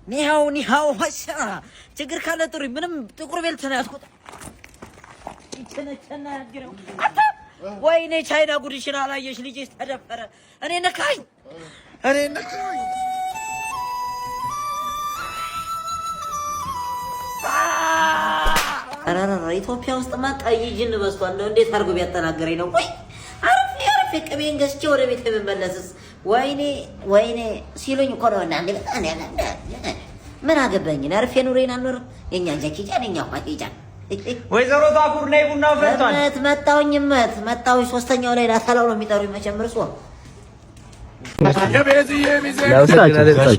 ኒሃው ኒሃው ሀሻ ችግር ካለ ጥሪ። ምንም ጥቁር belt ነው ያዝኩት። ይቸነቸና ያግረው። ወይኔ ቻይና ጉድሽን አላየሽ። ልጄ ተደፈረ። እኔ ነካኝ፣ እኔ ነካኝ። ኧረ ኢትዮጵያ ውስጥማ ቀይ ጅን በዝቷል። እንደው እንዴት አድርጎ ቢያጠናግረኝ ነው? ወይ አረፌ አረፌ ቅቤን ገዝቼ ወደ ቤት የምመለስስ ወይኔ ወይኔ ሲሉኝ እኮ ነው። እና ምን አገባኝ? አርፌ ኑሬን አልኖርም። የኛ ጃኪጃን የኛ ኳኪጃን። ወይዘሮ ታኩር ነይ፣ ቡናው ፈልቷል። እመት መጣሁኝ፣ እመት መጣሁኝ። ሶስተኛው ላይ ላተላው ነው የሚጠሩኝ መቼም እርሶ።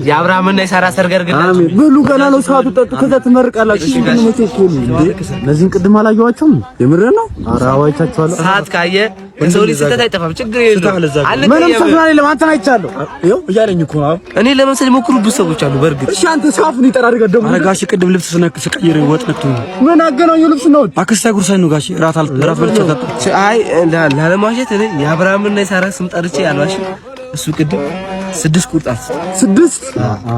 የአብርሃምና የሳራ ሰርግ አሜን ብሉ። ገና ነው ሰዓቱ። ጠጡ፣ ከዛ ትመርቃላችሁ። እነዚህን ቅድም አላየኋቸውም። የምር ነው። ኧረ አዋይቻቸዋለሁ። ሰዓት ካየ የሰው ልጅ ስህተት አይጠፋም። ችግር የለውም። ምንም ስህተት የለም። አንተን አይቻለሁ። ይኸው እያለኝ እኮ ነው። እኔ ለመምሰል የሞክሩ ብዙ ሰዎች አሉ። በእርግጥ እሺ፣ አንተ ሳፉን ይጠራ አድርገህ ደግሞ። ኧረ ጋሼ ቅድም ልብስ ስቀይር ወጥ ነክቶኝ። ምን አገናኘው ልብስ ነው? አክስቴ አጉርሳኝ ነው ጋሼ። እራት በልቼ አልጠጣም። አይ ላለማዋሸት እኔ የአብርሃምና የሳራ ስም ጠርቼ አልዋሽም። እሱ ቅድም 6 ቁርጣት 6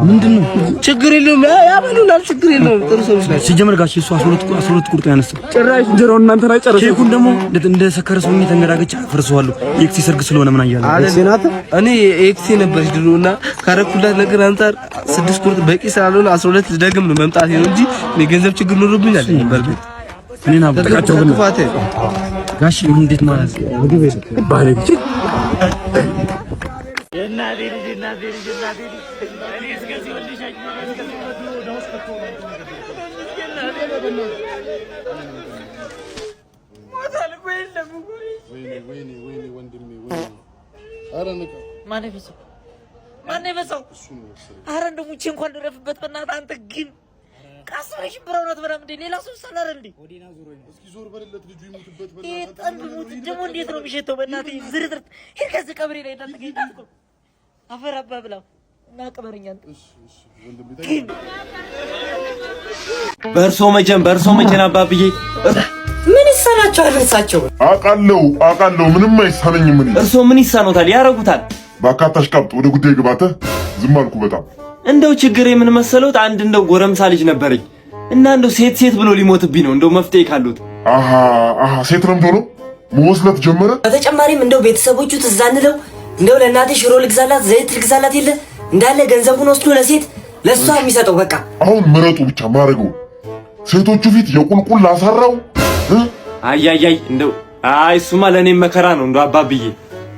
ምንድን ነው? ችግር የለውም ያበሉናል። ችግር የለውም። ጥሩ ሰዎች ናቸው። ሲጀምር ጋሼ እሱ 12 ቁርጥ ያነሳው ጭራሽ እንጀራውን እናንተን አይጨርስም። ኬኩን ደግሞ እንደ ሰከረ ሰው ተንገዳገጭ አፈርሰዋለሁ። የ ex ኤ ሰርግ ስለሆነ ምን አያለሁ። እኔ ex ኤ ነበረች ድሮ እና ካረኩላት ነገር አንፃር 6 ቁርጥ በቂ ስላልሆነ 12 ልደግም ነው መምጣቴ ነው እንጂ እኔ ገንዘብ ችግር ኖሮብኝ አይደለም። በእርግጥ እኔን አብጠቃቸው ግን ጋሼ እንዴት ማለት ባለቤት ማነው የፈሰው? ማነው የፈሰው? ኧረ እንደው ሙቼ እንኳን ልረፍበት በእናትህ። አንተ ግን ቀስ ብለሽ ሽምብራውን አትበላም እንዴ? ሌላ ሰው ይሳላል እንዴ? ይሄ ጠንብ ሙት ደግሞ እንዴት ነው የሚሸተው? በእናትህ ዝርዝር ሂድ ከዚህ ቀብሬ ላይ እንዳትገኝ። አፈር አባ ብላ እና ቅበረኛ። አንተ ግን በእርሶ መጀን በእርሶ መጀን አባብዬ ምን ይሳናቸዋል እርሳቸው? አውቃለሁ አውቃለሁ፣ ምንም አይሳነኝም። እኔ እርሶ ምን ይሳኖታል? ያረጉታል። በአካታሽ ቀብጥ ወደ ጉዳይ ግባተ። ዝም አልኩ በጣም። እንደው ችግር የምን መሰለውት፣ አንድ እንደው ጎረምሳ ልጅ ነበረኝ እና እንደው ሴት ሴት ብሎ ሊሞትብኝ ነው። እንደው መፍትሄ ካሉት። አሃ አሃ፣ ሴት ለምዶ ነው መወስለት ጀመረ። በተጨማሪም እንደው ቤተሰቦቹ ትዝ አንለው እንደው ለእናቴ ሽሮ ልግዛላት፣ ዘይት ልግዛላት የለ እንዳለ ገንዘቡን ወስዶ ለሴት ለእሷ የሚሰጠው በቃ። አሁን ምረጡ ብቻ ማድረገው ሴቶቹ ፊት የቁልቁል ላሰራው። አያያይ እንደው አይ እሱማ ለእኔም መከራ ነው። እንደው አባብዬ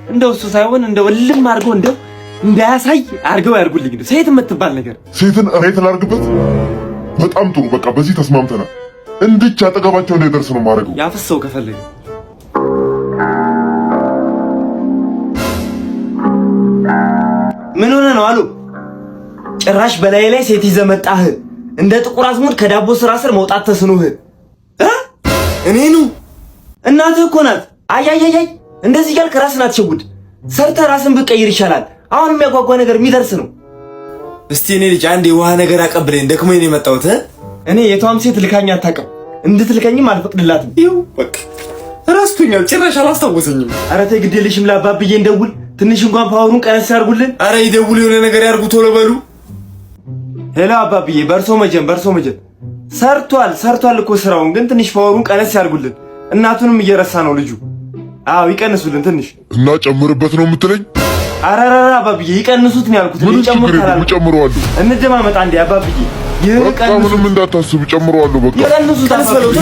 እንደው እሱ ሳይሆን እንደው እልም አድርገው እንደው እንዳያሳይ አድርገው ያርጉልኝ። እንደው ሴት የምትባል ነገር ሴትን ሬት ላርግበት። በጣም ጥሩ በቃ በዚህ ተስማምተናል። እንድች አጠገባቸው እንዳይደርስ ነው ማድረገው። ያፍሰው ከፈለገ። ምን ሆነ ነው አሉ። ጭራሽ በላይ ላይ ሴት ይዘህ መጣህ። እንደ ጥቁር አዝሙድ ከዳቦ ስራ ስር መውጣት ተስኖህ እ እኔኑ እናትህ እኮ ናት። አያያያይ እንደዚህ እያልክ ራስን አትሸውድ። ሰርተህ ራስን ብትቀይር ይሻላል። አሁን የሚያጓጓ ነገር የሚደርስ ነው። እስቲ እኔ ልጅ አንድ የውሃ ነገር አቀብለኝ፣ ደክሞኝ ነው የመጣሁት። እኔ የቷም ሴት ልካኝ አታውቅም፣ እንድትልከኝም አልፈቅድላትም። ይኸው በቃ ረስቶኛል፣ ጭራሽ አላስታወሰኝም። ኧረ ተይ ግድ የለሽም ለአባብዬ እንደውል። ትንሽ እንኳን power ኡን ቀነስ ያርጉልን። ኧረ ይደውሉ፣ የሆነ ነገር ያርጉ፣ ቶሎ በሉ። Hello አባብዬ፣ በእርሶ መጀን በእርሶ መጀን ሰርቷል ሰርቷል እኮ ስራውን፣ ግን ትንሽ power ኡን ቀነስ ያርጉልን። እናቱንም እየረሳ ነው ልጁ። አዎ ይቀንሱልን ትንሽ። እና ጨምርበት ነው የምትለኝ? ኧረ ኧረ አባብዬ ይቀንሱት ነው ያልኩት። ምንም ችግር የለም እጨምረዋለሁ። እንደማመጣ እንዴ አባብዬ። በቃ ምንም እንዳታስብ ጨምረዋለሁ። በቃ ይቀንሱት አባብዬ፣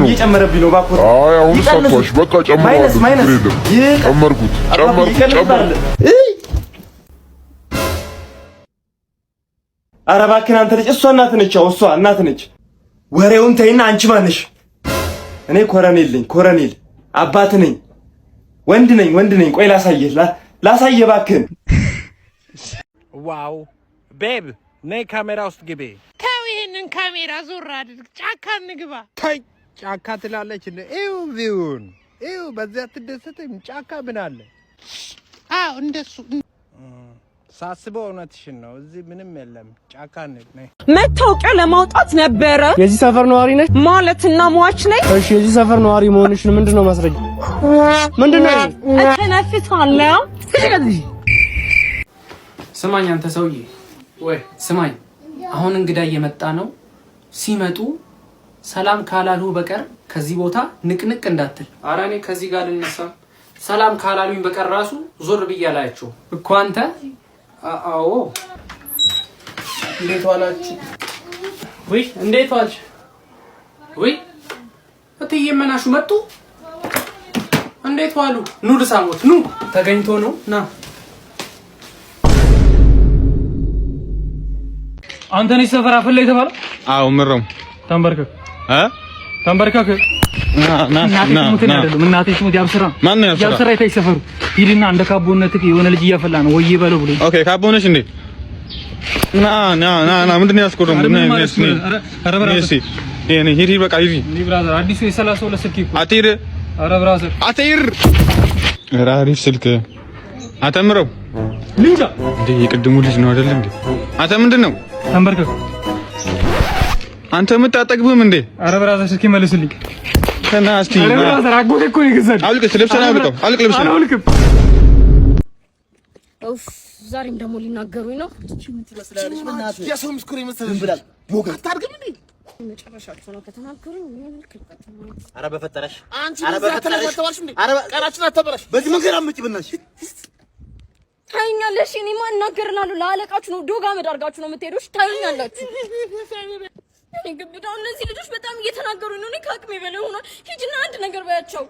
እየጨመረብኝ ነው እባክዎት። አይ አሁን ሳትዋሽ በቃ ጨምረዋለሁ። ችግር የለም ጨመርኩት ጨመርኩት ጨመርኩት። ኧረ እባክህን አንተ ልጅ፣ እሷ እናት ነች። ያው እሷ እናት ነች። ወሬውን ተይና አንቺ ማነሽ? እኔ ኮረኔል ነኝ። ኮረኔል አባት ነኝ። ወንድ ነኝ። ወንድ ነኝ። ቆይ ላሳየህ ላሳየህ እባክህን። Wow babe ነይ ካሜራ ውስጥ ግቢ። ተው ይሄንን ካሜራ ዞር አድርግ። ጫካ እንግባ። ተይ ጫካ ትላለች። ይኸው view ን ይኸው፣ በዚያ አትደሰትም? ጫካ ምን አለ? አዎ እንደሱ ሳስበው እውነትሽን ነው። እዚህ ምንም የለም። ጫካ እንሂድ። ነይ። መታወቂያ ለማውጣት ነበረ። የዚህ ሰፈር ነዋሪ ነሽ? ማለትና ሟች ነኝ። እሺ፣ የዚህ ሰፈር ነዋሪ መሆንሽን ምንድን ነው ማስረጃ? ምንድን ነው? እተነፍሳለሁ። ስማኝ አንተ ሰውዬ፣ ወይ ስማኝ፣ አሁን እንግዳ እየመጣ ነው። ሲመጡ ሰላም ካላልሁ በቀር ከዚህ ቦታ ንቅንቅ እንዳትል። ኧረ እኔ ከዚህ ጋር ልነሳ። ሰላም ካላሉኝ በቀር ራሱ ዞር ብዬ አላያቸውም እኮ አንተ። አዎ እንዴት ዋላችሁ? ውይ እንዴት ዋልሽ? ውይ እትዬ መናሹ መጡ። እንዴት ዋሉ? ኑ ልሳሞት፣ ኑ ተገኝቶ ነው ና። አንተ ነህ ሰፈር አፈላ የተባለው? አዎ ምረው። ተንበርከክ ተንበርከክ። እናቴ ትሙት ያብስራ። ማን ነው ያብስራ? ያብስራ የታይ ሰፈሩ ሂድና እንደ ካቦነትህ የሆነ ልጅ እያፈላ ነው ወይ በለው ብሎ። Okay ካቦነሽ እንዴ? ና ና ና ና፣ ምንድን ነው ያስቆረው? ሂድ ሂድ፣ በቃ ሂድ። Brother አዲሱ የ32 ስልክ እኮ አትሂድ። ኧረ brother አትሂድ። ኧረ አሪፍ ስልክ አተምረው ልንጃ እንዴ፣ የቅድሙ ልጅ ነው አይደል እንዴ? አንተ ምንድን ነው? ተንበርከክ። አንተ የምታጠግብም እንዴ? ኧረ brother ስልክ ይመልስልኝ። ተና እስቲ። ኧረ brother አጎቴ እኮ ነው የገዛልኝ። አውልቅ፣ ልብስህን አውልቀው፣ አውልቅ ልብስህን። አላውልቅም። ኡፍ ዛሬም ደግሞ ሊናገሩኝ ነው። የሰው ምስኩር ይመስል ብላል ሞገስ አታድግም እንዴ? መጨረሻቸው ነው ከተናገሩኝ። ኧረ በፈጠረሽ አንቺ ቀናችን አታበላሽ። በዚህ መንገድ አትመጪ በእናትሽ። ታዩኛለሽ። እኔማ እናገርላለሁ። ለአለቃችሁ ነው ዶግ አመድ አድርጋችሁ ነው የምትሄዱሽ። ታዩኛላችሁ። እኔ ግብዳው እነዚህ ልጆች በጣም እየተናገሩኝ ነው። እኔ ከአቅሜ በላይ ሆኗል። ሂጂና አንድ ነገር በያቸው።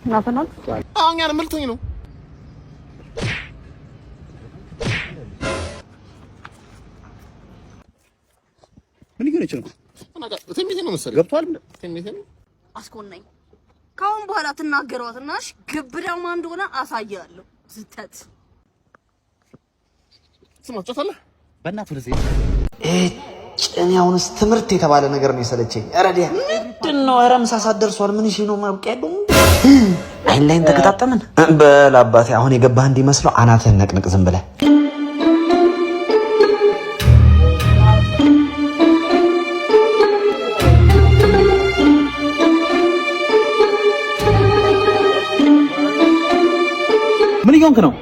አሁን ያን ምልቶኝ ነው። ምን እየሆነች ነው? ትንቢቴ ነው መሰለኝ። ገብቶሃል? ትንቢቴ ነው። አስኮናኝ። ከአሁን በኋላ ትናገሯትና እሺ፣ ግብዳው ማን እንደሆነ አሳያለሁ። ዝተት ስማ ትጫወታለህ? በእናትህ ወደዚህ እኔ አሁንስ ትምህርት የተባለ ነገር ነው የሰለቸኝ። ኧረ ዲያ ምንድን ነው? ኧረ ምሳ ሰዓት ደርሷል። ምን እሺ ነው ማብቂያ ያለው? አይን ላይን ተገጣጠምን። በል አባቴ አሁን የገባህ እንዲመስለው አናትህን ነቅንቅ ዝም ብለህ። ምን እየሆንክ ነው?